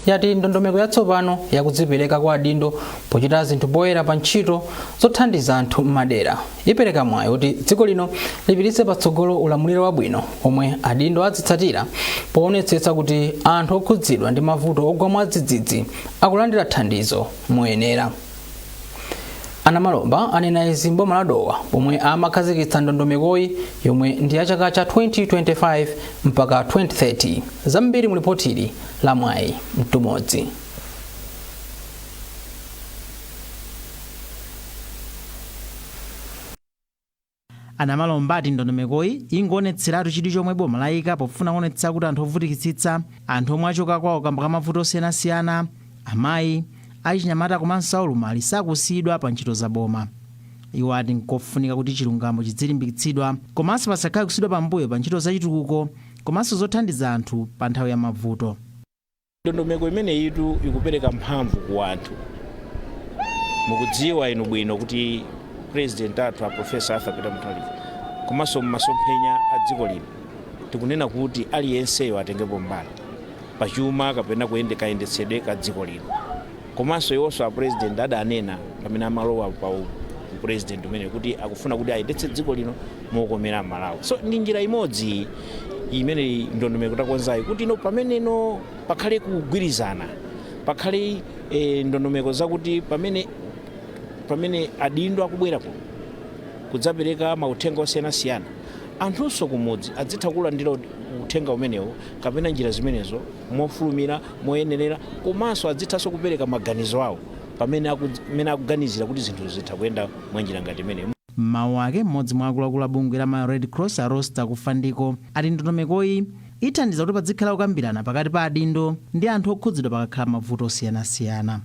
yati ndondomeko yatsopano yakudzipereka kwa adindo pochita zinthu poyera pa ntchito zothandiza anthu m'madera ipereka mwayi kuti dziko lino lipititse patsogolo ulamuliro wabwino omwe adindo azitsatira poonetsetsa kuti anthu okhudzidwa ndi mavuto ogwa mwadzidzidzi akulandira thandizo moyenera. A Namalomba anena izi m'boma la Dowa pomwe amakhazikitsa ndondomekoyi yomwe ndi ya chaka cha 2025 mpaka 2030. Zambiri mu lipotili la Mwayi Mtumodzi. A Namalomba ati ndondomekoyi ingoonetseratu chidwi chomwe boma layika pofuna kuonetsetsa kuti anthu ovutikitsitsa, anthu omwe achoka kwawo kamba ka mavuto osiyanasiyana, amayi, achinyamata komanso aulumali sakusiyidwa pa ntchito za boma. Iwo ati nkofunika kuti chilungamo chidzilimbikitsidwa komanso pasakhale kusiyidwa pambuyo pa ntchito zachitukuko komanso zothandiza anthu pa nthawi ya mavuto. Ndondomeko imeneyitu ikupereka mphamvu ku anthu. Mukudziwa inu bwino kuti President athu a Professor Arthur Peter Mutharika komanso m'masomphenya a dziko lino tikunena kuti aliyenseyo atengepo mbali pachuma kapena kuyende kayendetsedwe ka dziko lino. Komanso iwonso a President adanena pamene amalowa pa u President umene kuti akufuna kuti ayendetse dziko lino mokomera Malawi. So ndi njira imodzi imene ndondomeko takonzayi kuti ino pamene ino pakhale kugwirizana, pakhale ndondomeko zakuti pamene adindo akubwera kuno kudzapereka mauthenga osiyanasiyana, anthunso kumudzi adzitha kulandira uthenga umenewo kapena njira zimenezo mofulumira, moyenerera, komanso adzithanso kupereka maganizo awo pamene akuganizira kuti zinthu zitha kuyenda mwanjira ngati imeneyo. M'mawu ake, mmodzi mwa akuluakulu a bungwe la Malawi Red Cross a Roster Kufandiko ati ndondomekoyi ithandiza kuti padzikhala kukambirana pakati pa adindo ndi anthu okhudzidwa pakakhala mavuto osiyanasiyana.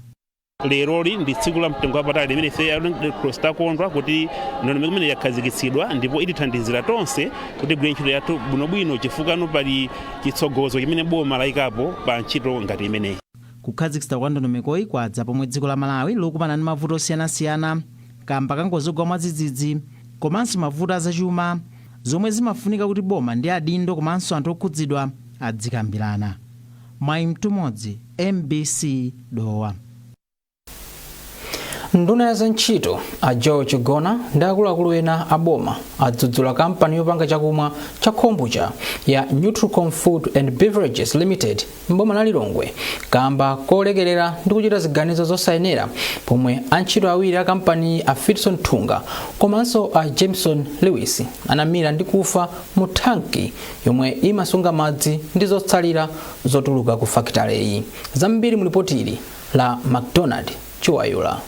Leroli ndi tsiku la mtengo wapatali limene ife a Red Cross takondwa kuti ndondomeko imene yakhazikitsidwa ndipo itithandizira tonse kuti tigwire ntchito yathu bwinobwino, chifukwa pali chitsogozo chimene boma layikapo pa ntchito ngati imeneyi. Kukhazikitsidwa kwa ndondomekoyi kwadza pomwe dziko la Malawi likukumana ndi mavuto osiyanasiyana kamba ka ngozi zogwa mwadzidzidzi komanso mavuto azachuma zomwe zimafunika kuti boma ndi adindo komanso anthu okhudzidwa adzikambirana. Mwayi Mtumodzi, MBC, Dowa. Nduna ya zantchito a Joe Chigona ndi akuluakulu ena a boma adzudzula kampani yopanga chakumwa cha kombucha ya Nutricom Food and Beverages Limited m'boma la Lilongwe kamba kolekerera ndi kuchita ziganizo zosayenera pomwe antchito awiri a kampani a Fitson Thunga komanso a Jameson Lewis anamira ndi kufa mu thanki yomwe imasunga madzi ndi zotsalira zotuluka ku fakitaleyi. Zambiri mu lipoti ili la McDonald Chiwayula.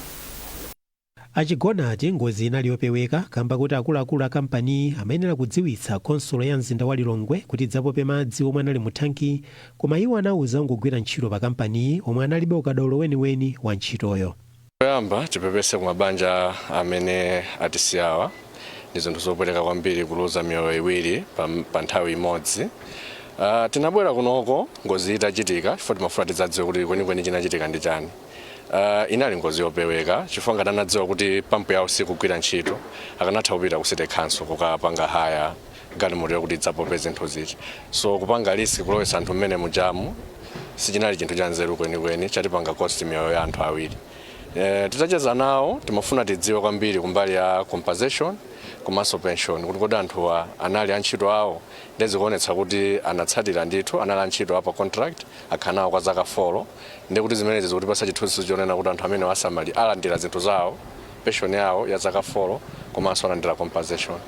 A Chigona ati ngozi inali yopeweka kamba kuti akuluakulu a kampaniyi amayenera kudziwitsa khonsolo ya mzinda wa Lilongwe kuti idzapope madzi omwe anali mu thanki koma iwo anauza ongogwira ntchito pa kampaniyi omwe analibe ukadaulo weniweni wa ntchitoyo. Choyamba tipepese ku mabanja amene atisiyawa. Ndi zinthu zopweteka kwambiri kuluza miyoyo iwiri pa nthawi imodzi. Tinabwera kunoko ngozi itachitika chifukwa timafuna tidzadziwe kuti kwenikweni chinachitika ndi chani. Inali ngozi yopeweka chifukwa ngati anadziwa kuti pampu yawo sikugwira ntchito akanatha kupita ku city council kukapanga haya galimoto yokuti idzapope zinthu zija. So kupanga risk kulowetsa anthu mmene mujamu sichinali chinthu cha nzeru kwenikweni, chatipanga cost miyoyo ya anthu awiri. Titacheza nawo timafuna tidziwe kwambiri kumbali ya compensation komanso pension kuti kodi anthuwa anali antchito awo. Ndiye zikuonetsa kuti anatsatira ndithu, anali antchito apa contract, akhala nawo kwa zaka 4. Ndiye kuti zimenezi zikutipatsa chithunzithunzi chonena kuti anthu amenewa asamali alandira zinthu zawo, pension yawo ya zaka 4 komanso alandira compensation.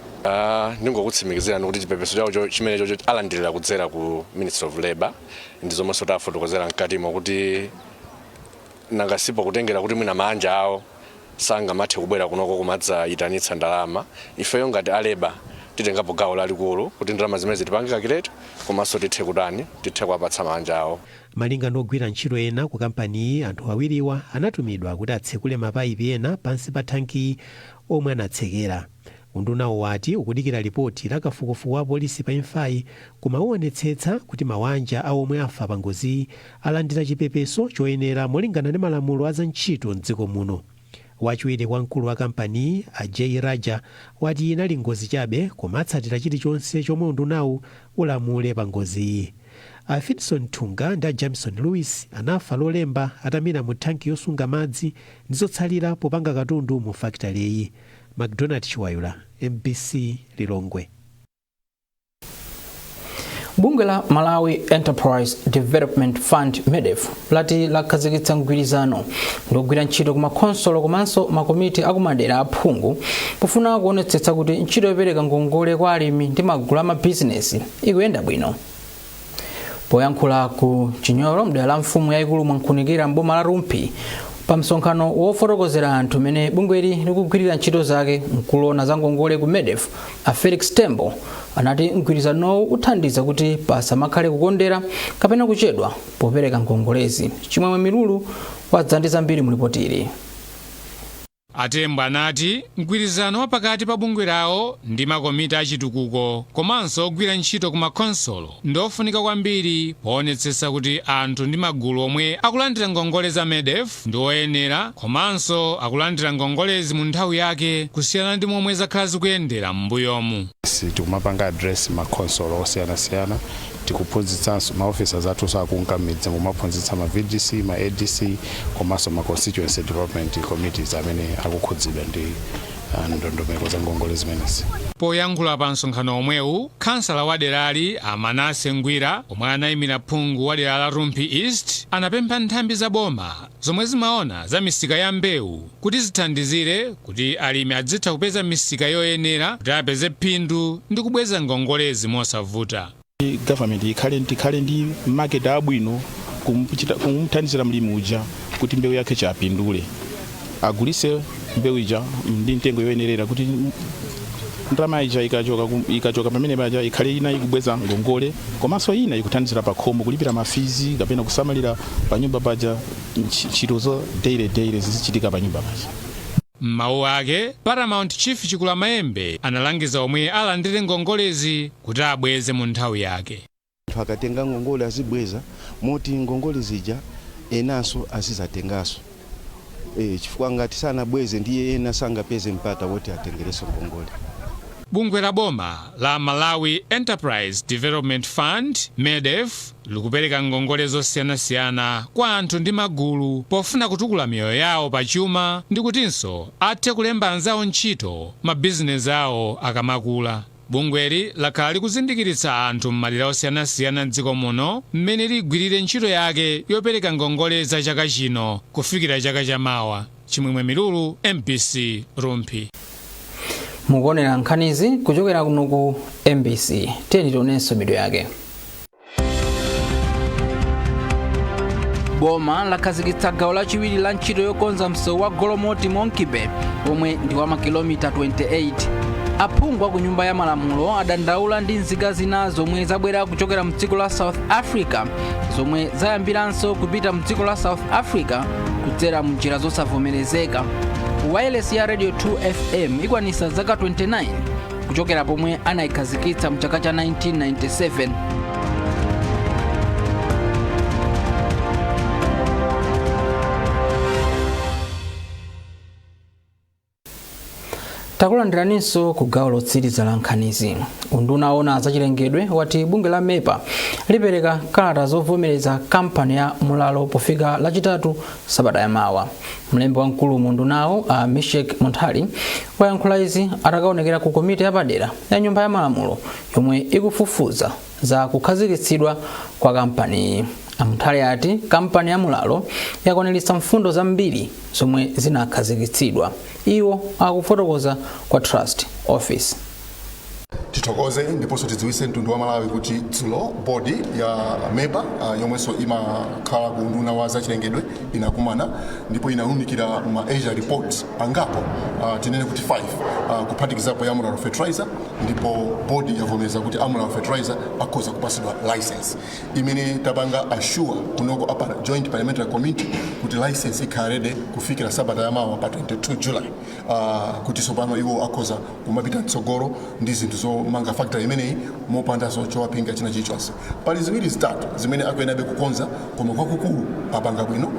Ndingokutsimikizirani kuti chipepeso chawo chimenecho alandirira kudzera ku Ministry of Labour, ndi zomwenso tafotokozera mkatimo kuti nanga sipo kutengera kuti mwina maanja awo sangamathe kubwera kunoko kumadzayitanitsa ndalama. Ifeyo ngati a Labour titengapo gawo lalikulu kuti ndalama zimenezi tipange calculate komanso tithe kutani, tithe kuwapatsa maanja awo. Malinga ndi ogwira ntchito ena ku kampaniyi, anthu awiriwa anatumidwa kuti atsekule mapaipi ena pansi pa thankiyi omwe anatsekera. Undunawu wati ukudikira lipoti la kafukufuku wa apolisi pa imfayi koma uwonetsetsa kuti mawanja a omwe afa pa ngoziyi alandira chipepeso choyenera molingana ndi malamulo a za ntchito m'dziko muno. Wachiwiri kwa mkulu wa kampaniyi, a Jay Raja, wati inali ngozi chabe koma atsatira chilichonse chomwe undunawu ulamule pa ngoziyi. A Finson Thunga ndi a Jameson Lewis anafa Lolemba atamira mu thanki yosunga madzi ndi zotsalira popanga katundu mu fakitaleyi. McDonald Chiwayula, MBC, Lilongwe. Bungwe la Malawi Enterprise Development Fund, MEDEF, lati lakhazikitsa mgwirizano ndi ogwira ntchito ku makhonsolo komanso makomiti akumadera aphungu pofuna kuonetsetsa kuti ntchito yopereka ngongole kwa alimi ndi magulu amabizinesi ikuyenda bwino. Poyankhula ku Chinyolo, mdera la mfumu yayikulu Mwankhunikira mboma la Rumphi, pa msonkhano wofotokozera anthu mmene bungweli likugwirira ntchito zake, mkulu woona za ngongole ku MEDEF, a Felix Tembo, anati mgwirizanowu uthandiza kuti pasamakhale kukondera kapena kuchedwa popereka ngongolezi. Chimwemwe Milulu wadza ndi zambiri mu ripoti ili. A Tembo anati mgwirizano wa pakati pa bungwe lawo ndi makomiti achitukuko komanso ogwira ntchito ku makhonsolo ndofunika kwambiri poonetsetsa kuti anthu ndi magulu omwe akulandira ngongole za MEDEF ndi oyenera komanso akulandira ngongolezi mu nthawi yake, kusiyana ndi momwe zakhala zikuyendera m'mbuyomu. Tikumapanga address makhonsolo osiyanasiyana, tikuphunzitsanso ma officers athu akunka m'midzi kumaphunzitsa ma VDC, ma ADC komanso ma constituency development committees amene akukhudzidwa ndi ndondomeko za ngongole zimenezi. Poyankhula pa msonkhano omwewu, kansala wa derali a Manase Ngwira, omwe anayimira phungu wa dera la Rumphi East, anapempha nthambi za boma zomwe zimaona za misika ya mbewu kuti zithandizire kuti alimi adzitha kupeza misika yoyenera kuti apeze phindu ndi kubweza ngongolezi mosavuta. Government ikhale, tikhale ndi market abwino kumuthandizira mlimi uja kuti mbewu yake chapindule, agulise mbewu ija ndi mtengo yoyenerera, kuti ndalama ija ikachoka pamene paja ikhale ina ikubweza ngongole komanso ina ikuthandizira pa khomo kulipira ma fees kapena kusamalira pa nyumba paja, ntchito zo daily daily zizichitika pa nyumba paja. M'mawu ake, Paramount Chief Chikulamayembe analangiza omwe alandire ngongolezi kuti abweze mu nthawi yake. Anthu akatenga ngongole azibweza, moti ngongole zija enanso azizatenganso, chifukwa ngati sanabweze ndiye ena sangapeze mpata woti atengerenso ngongole. Bungwe la boma la Malawi Enterprise Development Fund, MEDEF, likupereka ngongole zosiyanasiyana kwa anthu ndi magulu pofuna kutukula miyoyo yawo pachuma ndi kutinso athe kulemba anzawo ntchito mabizinesi awo akamakula. Bungweli lakhala likuzindikiritsa anthu m'madera osiyanasiyana mdziko muno mmene ligwirire ntchito yake yopereka ngongole za chaka chino kufikira chaka chamawa. Chimwemwe Milulu, MBC, Rumphi. Mukuonera nkhanizi kuchokera kuno ku MBC. Tiyeni tionenso mitu yake. Boma lakhazikitsa gawo lachiwiri la ntchito yokonza msewu wa Golomoti Monkey Bay omwe ndi wa makilomita 28. Aphungu ku Nyumba ya Malamulo adandaula ndi nzika zina zomwe zabwera kuchokera mdziko la South Africa zomwe zayambiranso kupita mdziko la South Africa kudzera mnjira zosavomerezeka. Wireless ya Radio 2 FM ikwanisa zaka 29 kuchokera pomwe anayikhazikitsa mchaka cha 1997. Takulandiraninso ku gawo lotsiriza la nkhanizi. Unduna woona zachilengedwe wati bungwe la MEPA lipereka kalata zovomereza kampani ya Mulalo pofika Lachitatu sabata yamawa. Mlembi wamkulu mu undunawo, a Mishek Munthali, wayankhula izi atakaonekera ku komiti yapadera ya Nyumba ya Malamulo yomwe ikufufuza za kukhazikitsidwa kwa kampaniyi. A Munthali ati kampani ya Mulalo yakwaniritsa mfundo zambiri zomwe zinakhazikitsidwa. Iwo akufotokoza kwa Trust Office. Tithokoze ndiponso tidziwitse mtundu wa Malawi kuti dzulo bodi ya MEPA, yomwenso imakhala ku unduna wa zachilengedwe, inakumana ndipo inawunikira ma EIA report angapo, tinene kuti 5, kuphatikizapo ya Mulalo Fertilizer, ndipo bodi yavomereza kuti a Mulalo Fertilizer akhoza kupasidwa license imene tapanga assure kunoko apa Joint Parliamentary Committee kuti license ikhala ready kufikira sabata yamawa pa 22 July, kuti tsopano iwo akhoza kumapita mtsogolo ndi zinthu zomanga factory imeneyi mopandanso chowaphinga china chilichonse. Pali ziwiri zitatu zimene akuyenabe kukonza, koma kwakukulu apanga bwino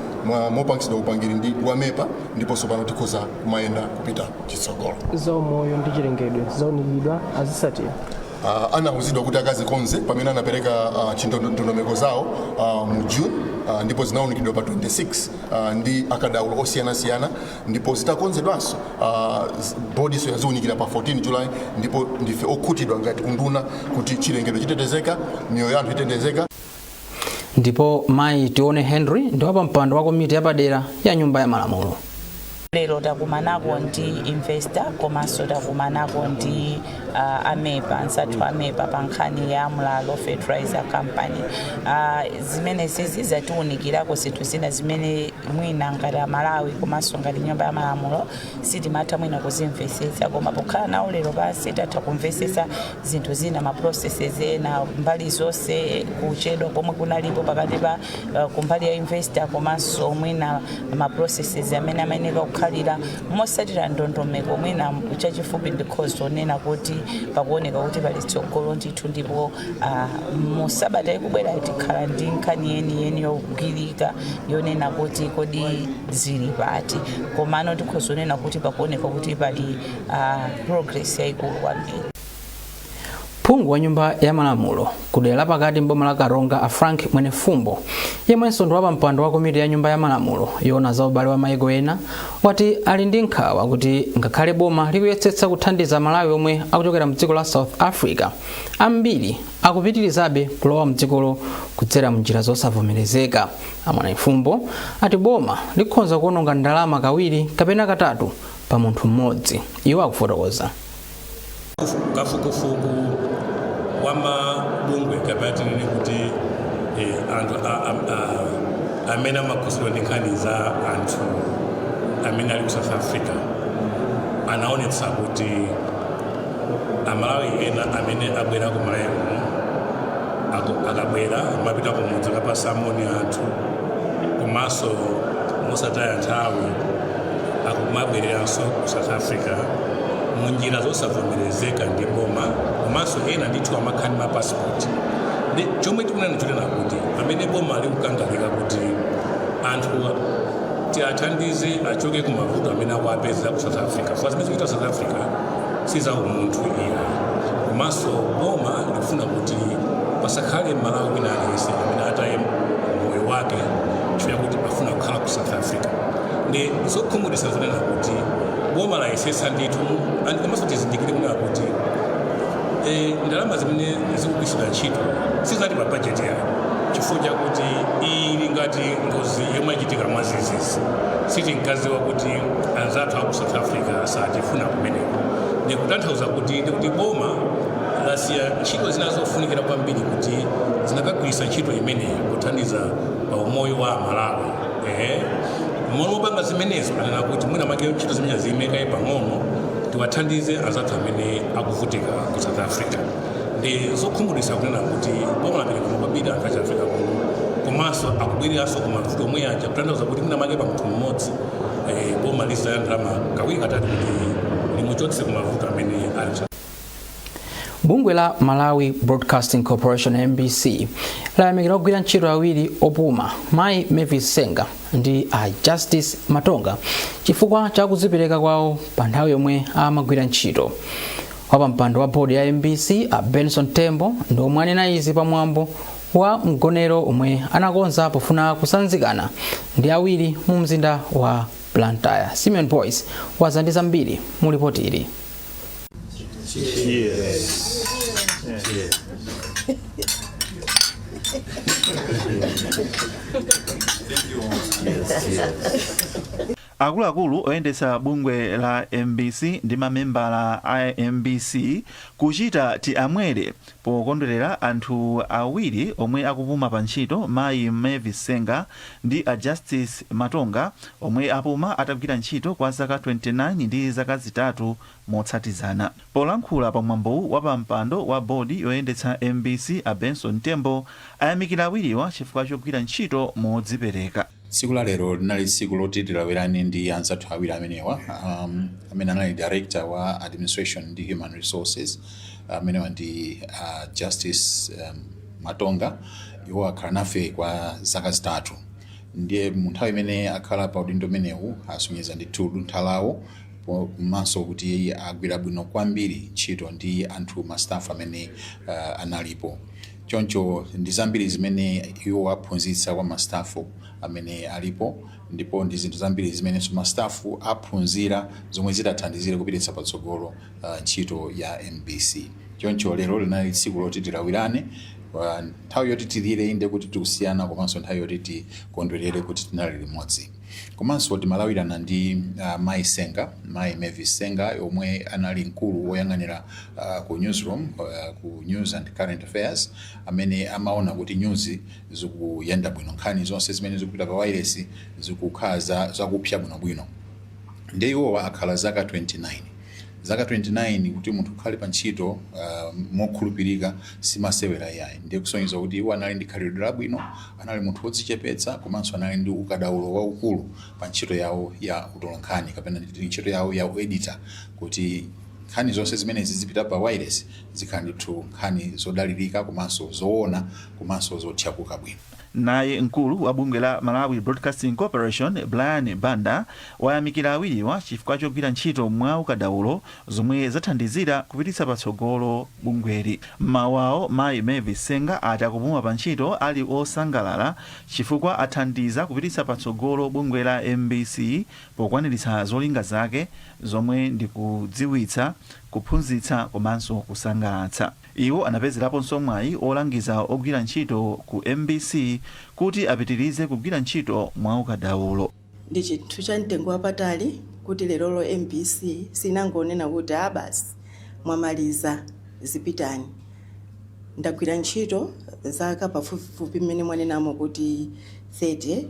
mopangitsidwa upangiri ndi wa MEPA, ndiponso pano tikhoza kumayenda kupita chitsogolo. Zaumoyo ndi chilengedwe zaunikidwa azisatira. Anauzidwa kuti akazikonze pamene anapereka chindondomeko zawo mu June, ndipo zinawunikidwa pa 26 ndi akadaulo osiyanasiyana, ndipo zitakonzedwanso bodiso yaziwunikira pa 14 July, ndipo ndife okhutidwa ngati unduna kuti chilengedwe chitetezeka, miyoyo ya anthu itetezeka. Ndipo mayi Tione Henry ndi wapampando wa komiti yapadera ya Nyumba ya Malamulo. Lero takumanako ndi investor komanso takumanako ndi a MEPA, anzathu a MEPA, pa nkhani ya Mulalo Fertilizer Company. Zimene zizi zatiwunikirako zinthu zina zimene mwina ngati Amalawi komanso ngati Nyumba ya Malamulo sitimatha mwina kuzimvetsetsa, koma pokhala nawo lero pansi tatha kumvetsetsa zinthu zina, ma processes ena, mbali zonse, kuchedwa komwe kunalipo pakati pa kumbali ya investor komanso mwina ma processes amene amayeneka kukhalira mosatira ndondomeko. Mwina chachifupi ndikhoza onena kuti pakuoneka kuti pali tsogolo ndithu, ndipo mu sabata ikubwera tikhala ndi nkhani yeniyeni yogwirika yonena kuti kodi zili pati, komano tikhoza onena kuti pakuoneka kuti pali progress yayikulu kwambiri. Phungu wa Nyumba ya Malamulo kudera lapakati mboma la Karonga, a Frank Mwenefumbo, yemwenso ndi wapampando wa komiti ya Nyumba ya Malamulo yoona za ubale wa maiko ena, wati ali ndi nkhawa kuti ngakhale boma likuyesetsa kuthandiza Malawi omwe akuchokera mdziko la South Africa, ambiri akupitirizabe kulowa mdzikolo kudzera mnjira zosavomerezeka. A Mwenefumbo ati boma likhonza kuononga ndalama kawiri kapena katatu pa munthu mmodzi. Iwo akufotokoza. Kafukufuku wa mabungwe kapena tinene kuti anthu amene amakhuzidwa ndi nkhani za anthu amene ali ku South Africa anaonetsa kuti Amalawi ena amene abwera ku Malawi kuno akabwera amapita kumudzi kapasa moni anthu komanso mosataya nthawi akumabwereranso ku South Africa munjira zosavomerezeka ndi boma, komanso ena ndithu amakhala ndi mapasipoti. Ndi chomwe tikunena chonena kuti pamene boma likukangalika kuti anthu tiathandize achoke ku mavuto amene akuapeza ku South Africa, kwa zimene zikuita South Africa si za umunthu iya, komanso boma likufuna kuti pasakhale Malawi wina aliyense amene ataye moyo wake chifukwa kuti afuna kukhala ku South Africa. Ndi zokhumudwitsa zonena kuti boma layesetsa ndithu and komanso tizindikire kunena kuti ndalama zimene zikugwiritsidwa ntchito sizati pa budget yayo, chifukwa chakuti ili ngati ngozi yomwe yachitika mwadzidzidzi. Sitinkadziwa kuti anzathu aku South Africa satifuna kumeneko. Ndikutanthauza kuti ndikuti boma lasiya ntchito zina zofunikira kwambiri kuti zinakagwiritsa ntchito imeneyi kuthandiza pa umoyo wa Amalawi. Mmalo mopanga zimenezo, anena kuti mwina make ntchito zimene ziyimekaye pang'ono, tiwathandize anzathu amene akuvutika ku South Africa. Ndi zokhumudwitsa kunena kuti boma lapereka kwambiri anthu achi Africa kuno, komanso akubwereranso ku mavuto omwe aja, kutanthauza kuti mwina make pa munthu mmodzi boma lizitaya ndalama kawiri katatu kuti limuchotse ku mavuto amene ali ku Bungwe la Malawi Broadcasting Corporation, MBC, layamikira ogwira ntchito awiri opuma, mayi Mavis Senga ndi a Justice Matonga, chifukwa cha kudzipereka kwawo pa nthawi yomwe amagwira ntchito. Wapampando wa bodi ya MBC, a Benson Tembo, ndi omwe anena izi pamwambo wa mgonero omwe anakonza pofuna kusanzikana ndi awiri mu mzinda wa Blantyre. Simeon Boys wadza ndi zambiri mu ripoti ili. Cheers. Cheers. Akuluakulu oyendetsa bungwe la MBC ndi mamembala a MBC kuchita tiamwere pokondwerera anthu awiri omwe akupuma pa ntchito, mayi Mavis Senga ndi a Justice Matonga, omwe apuma atagwira ntchito kwa zaka 29 ndi zaka 3 motsatizana. Polankhula pa mwambowu, wapampando wa bodi yoyendetsa MBC, a Benson Tembo, ayamikira awiriwa chifukwa chogwira ntchito modzipereka. Tsiku la lero linali tsiku loti tilawirane ndi anzathu awiri amenewa, amene anali director wa administration ndi human resources, amenewa ndi Justice Matonga. Iwo akhala nafe kwa zaka 3, ndiye mu nthawi imene akhala pa udindo umenewu asonyeza ndithu luntha lawo. Komanso kuti agwira bwino kwambiri ntchito ndi anthu, ma staff amene analipo. Choncho ndi zambiri zimene iwo aphunzitsa kwa ma staff amene alipo, ndipo ndi zinthu zambiri zimenenso ma staff aphunzira zomwe zitathandizire kupititsa patsogolo ntchito ya MBC. Choncho lero linali tsiku loti tilawirane, nthawi yoti tilire inde kuti tikusiyana, komanso nthawi yoti tikondwerere kuti tinali limodzi. Komanso timalawirana ndi Mayi Senga, Mayi Mavis Senga, yomwe anali mkulu woyang'anira ku newsroom, ku news and current affairs, amene amaona kuti news zikuyenda bwino, nkhani zonse zimene zikupita pa wireless zikukhala zakupsya bwinobwino. Ndiye iwowa akhala zaka 29. Zaka 29 kuti munthu ukhale pa ntchito mokhulupirika simasewera yayi. Ndiye kusonyeza kuti iwo anali ndi khalidwe labwino, anali munthu wodzichepetsa, komanso anali ndi ukadaulo waukulu pa ntchito yawo ya utolankhani kapena nditi ntchito yawo ya editor, kuti nkhani zonse zimenezi zipita pa wireless zikhala ndithu nkhani zodalirika komanso zoona komanso zothyakuka bwino. Naye mkulu wa bungwe la Malawi Broadcasting Corporation, Brian Banda, wayamikira awiriwa chifukwa chogwira ntchito mwa ukadaulo zomwe zathandizira kupititsa patsogolo bungweli. M'mawu awo, Mayi Mavis Senga ati akupuma pa ntchito ali osangalala chifukwa athandiza kupititsa patsogolo bungwe la MBC pokwaniritsa zolinga zake zomwe ndi kudziwitsa, kuphunzitsa komanso kusangalatsa. Iwo anapezeraponso mwayi olangiza ogwira ntchito ku MBC kuti apitirize kugwira ntchito mwa ukadaulo. Ndi chinthu cha mtengo wapatali kuti lerolo MBC sinangonena kuti, "A basi, mwamaliza, zipitani." Ndagwira ntchito zaka pafupifupi, mmene mwanenamo kuti 30,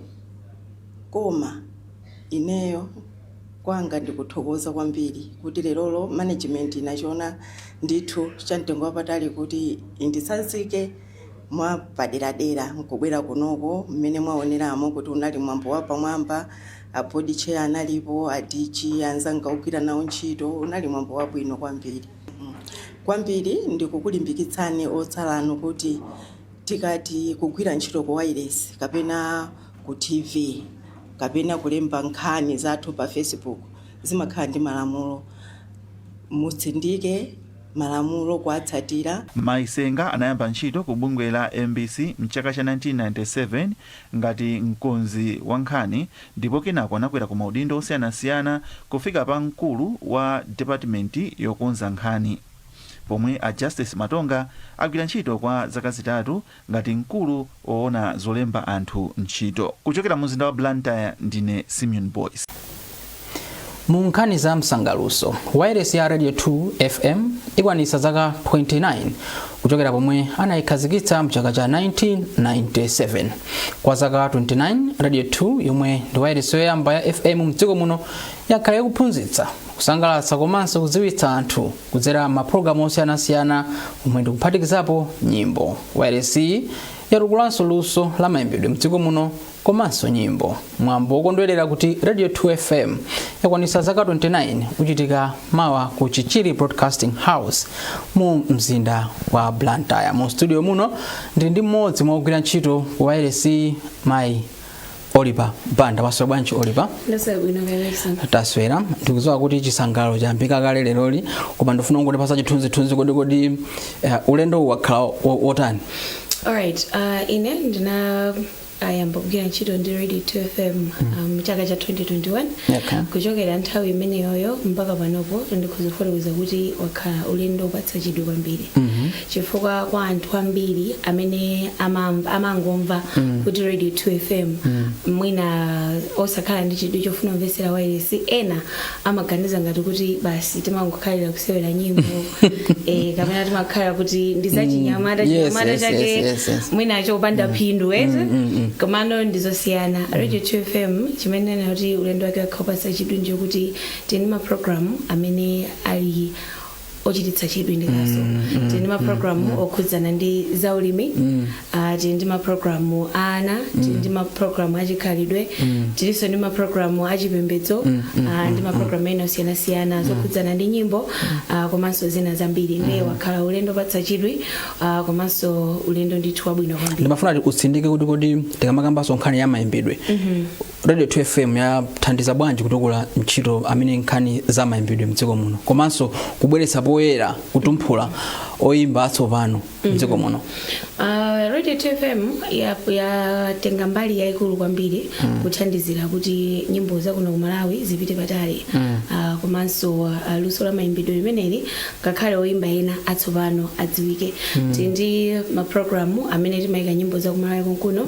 koma ineyo kwanga ndikuthokoza kwambiri kuti lerolo management inachiona ndithu cha mtengo wapatali kuti inditsanzike mwa paderadera nkubwera kunoko, mmene mwaoneramo kuti unali mwambo wa pamwamba. A board chair analipo, a DG, anzanga ogwira nawo ntchito. Unali mwambo wabwino kwambiri kwambiri. Ndikukulimbikitsani otsalanu kuti tikati kugwira ntchito ku wireless kapena ku TV kapena kulemba nkhani zathu pa Facebook, zimakhala ndi malamulo. Mutsindike malamulo kuwatsatira. Mayi Senga anayamba ntchito ku bungwe la MBC mchaka cha 1997 ngati mkonzi wa nkhani, ndipo kenako anakwera ku maudindo osiyanasiyana kufika pa mkulu wa department yokonza nkhani, pomwe a Justice Matonga agwira ntchito kwa zaka 3 ngati mkulu woona zolemba anthu ntchito. Kuchokera mu mzinda wa Blantyre, ndine Simeon Boyce. Mu nkhani za msangaluso, wireless ya Radio 2 FM ikwanitsa zaka 29 kuchokera pomwe anayikhazikitsa mchaka cha 1997. Kwa zaka 29, Radio 2, yomwe ndi wireless yoyamba ya FM mdziko muno, yakhala ikuphunzitsa, kusangalatsa komanso kudziwitsa anthu kudzera mapulogalamu osiyanasiyana omwe ndikuphatikizapo nyimbo. Wireless iyi yatukulanso luso la mayimbidwe mdziko muno komanso nyimbo. Mwambo wokondwerera kuti Radio 2 FM yakwanitsa zaka 29 uchitika mawa ku Chichiri Broadcasting House mu mzinda wa Blantyre. Mu studio muno ndili ndi mmodzi mwa ogwira ntchito ku wireless, mayi Olipa Banda. Waswera bwanji, Olipa? Ndaswera bwino, Kaelson. Taswera. Ndikudziwa kuti chisangalalo chayambika kale leroli, koma ndifuna kungotipasa chithunzithunzi. Kodi ulendo uwu wakhala wotani? Alright, ine ndinayamba kugwira ntchito ndi Radio 2 FM chaka cha 2021. Kuchokera nthawi imeneyoyo mpaka panopo, ndikhoza kufotokoza kuti wakhala ulendo wopatsa chidwi kwambiri, chifukwa kwa anthu ambiri amene amangomva kuti Radio 2 FM, mwina osakhala ndi chidwi chofuna kumvetsera wireless, ena amaganiza ngati kuti basi timangokhalira kusewera nyimbo kapena timakhala kuti ndi zachinyamata, chinyamata chake mwina chopanda phindu eti. Komano ndizosiyana. Radio 2 FM, chimene nena kuti ulendo wake wakhala wopatsa chidwi, ndiyokuti tili ndi mapulogalamu amene ali Ochititsa chidwi ndikaso tili ndi mapulogalamu okhudzana ndi zaulimi, tili ndi mapulogalamu a ana, tili ndi mapulogalamu achikhalidwe, tilinso ndi mapulogalamu achipembedzo, ndi mapulogalamu ena osiyanasiyana zokhudzana ndi nyimbo, komanso zina zambiri. Ndiye wakhala ulendo opatsa chidwi, komanso ulendo ndithu wabwino kwambiri. Ndimafuna utsindike kuti kodi tikamakambanso nkhani ya mayimbidwe, Radio 2 FM yathandiza bwanji kutukula ntchito amene nkhani za mayimbidwe mdziko muno, komanso kubweretsa poyera, kutumphula oyimba atsopano mdziko muno? Radio 2 FM yatenga mbali yayikulu kwambiri kuthandizira kuti nyimbo zakuno ku Malawi zipite patali, komanso luso la mayimbidwe limeneli, ngakhale oyimba ena atsopano adziwike. Tili ndi mapulogalamu amene timayika nyimbo za ku Malawi konkuno,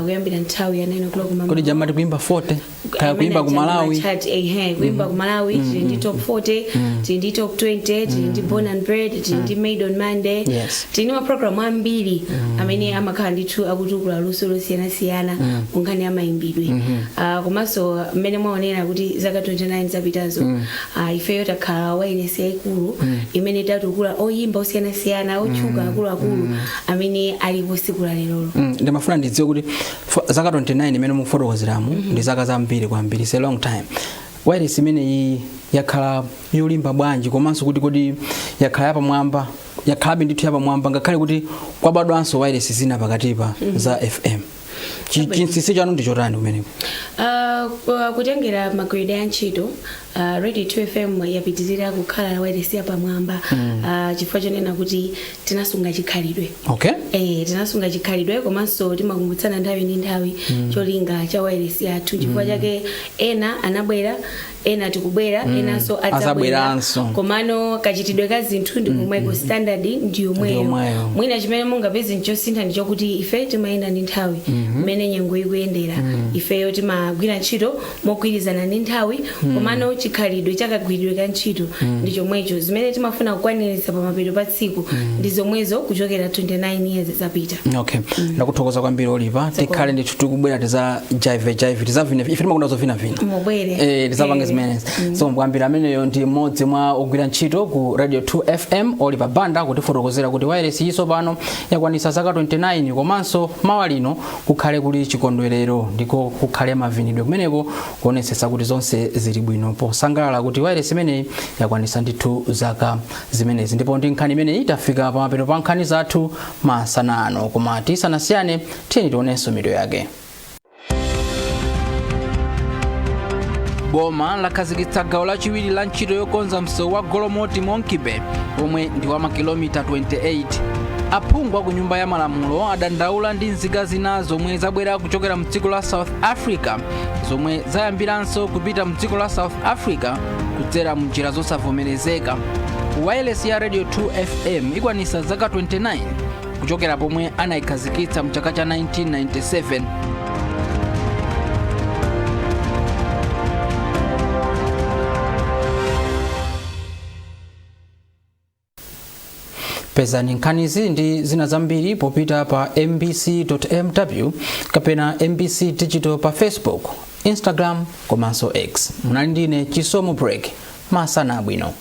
kuyambira nthawi ya 9 o'clock mamawa. Kodi jamati kuimba 40 kaya kuimba ku Malawi? Ehe, kuimba ku Malawi. Tili ndi top 40, tili ndi top 20, tili ndi Born and Bred, tili ndi Made on Monday. Tili ndi mapulogalamu ambiri amene amakhala ndithu akutukula luso losiyanasiyana mu nkhani ya mayimbidwe. Komanso mmene mwaonera kuti zaka 29 zapitazo, ifeyo takhala wailesi yayikulu imene tatukula oyimba osiyanasiyana otchuka, akuluakulu amene alipo tsiku la lerolo. Ndimafuna ndidziwe kuti zaka 29 imene mukufotokozeramu ndi zaka zambiri kwambiri, it's a long time. Wireless imeneyi yakhala yolimba bwanji, komanso kuti kodi yakhala yapamwamba, yakhalabe ndithu yapamwamba ngakhale kuti kwabadwanso wireless zina pakatipa za FM? Chinsinsi chanu ndi chotani kumeneko? Kutengera magwiridwe a ntchito, Radio 2 FM yapitirira kukhala wireless yapamwamba chifukwa chonena kuti tinasunga chikhalidwe. Tinasunga chikhalidwe, komanso timakumbutsana nthawi ndi nthawi cholinga cha wireless yathu. Chifukwa chake ena anabwera, ena tikubwera, enanso adzabwera. Azabweranso. Komano kachitidwe ka zinthu ndi komweko, standard ndi yomweyo. Yomweyo. Mwina chimene mungapeze nchosintha ndi chokuti ife timayenda ndi nthawi, mmene nyengo ikuyendera. Ifeyo timagwira ntchito mogwirizana ndi nthawi, komano chikhalidwe chakagwiridwe ka ntchito ndi chomwecho. Zimene timafuna kukwaniritsa pamapeto pa tsiku ndi zomwezo kuchokera 29 years zapita. Okay, ndakuthokoza kwambiri, Oliver. Tikhale ndithu tikubwera, tiza jive jive, tizavina. Ife timakonda zovinavina. Mubwere. Tizapange zimenezi. So kwambiri, ameneyo ndi mmodzi mwa ogwira ntchito ku Radio 2 FM, Oliver Banda, kutifotokozera kuti wireless iyi tsopano yakwanitsa zaka 29, komanso mawa lino kukhale kuli chikondwerero ndiko kukhale mavinidwe kumeneko kuonetsetsa kuti zonse zili bwino, posangalala kuti wireless imeneyi yakwanitsa ndithu zaka zimenezi. Ndipo ndi nkhani imeneyi tafika pamapeto pa nkhani zathu masana ano, koma tisanasiyane, tiyeni tionenso mitu yake. Boma lakhazikitsa gawo lachiwiri la ntchito yokonza msewu wa Golomoti Monkey Bay omwe ndi wa makilomita 28. Aphungu ku Nyumba ya Malamulo adandaula ndi nzika zina zomwe zabwera kuchokera mdziko la South Africa, zomwe zayambiranso kupita mdziko la South Africa kudzera mnjira zosavomerezeka. Wireless ya Radio 2 FM ikwanitsa zaka 29 kuchokera pomwe anayikhazikitsa mchaka cha 1997. Pezani nkhanizi ndi zina zambiri popita pa mbc.mw kapena MBC Digital pa Facebook, Instagram komanso X. Munali ndine Chisomo Break. Masana abwino.